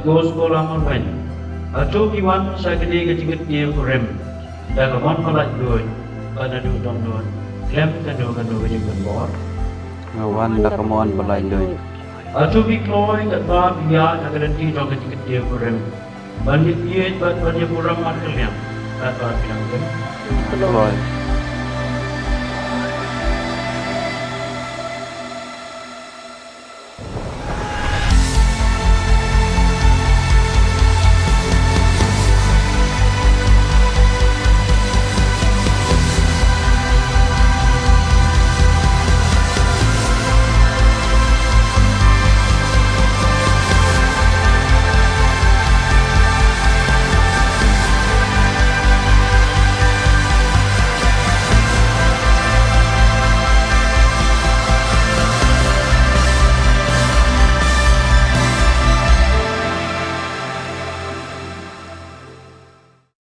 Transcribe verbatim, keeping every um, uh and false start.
Ko Skula Marweiñ, hato phi wan sha kane ka jingkitkhlieh kurim da ka mon ba laitluid bad naduh dohnud khlem kano kano ka jingpynbor? Nga wan da ka mon ba laitluid. Hato phi kloi katba phi ïaid ha ka lynti jong ka jingkitkhlieh kurim ban ïa ïeit bad ban ïa burom markylliang katba phi dang im? Kloi.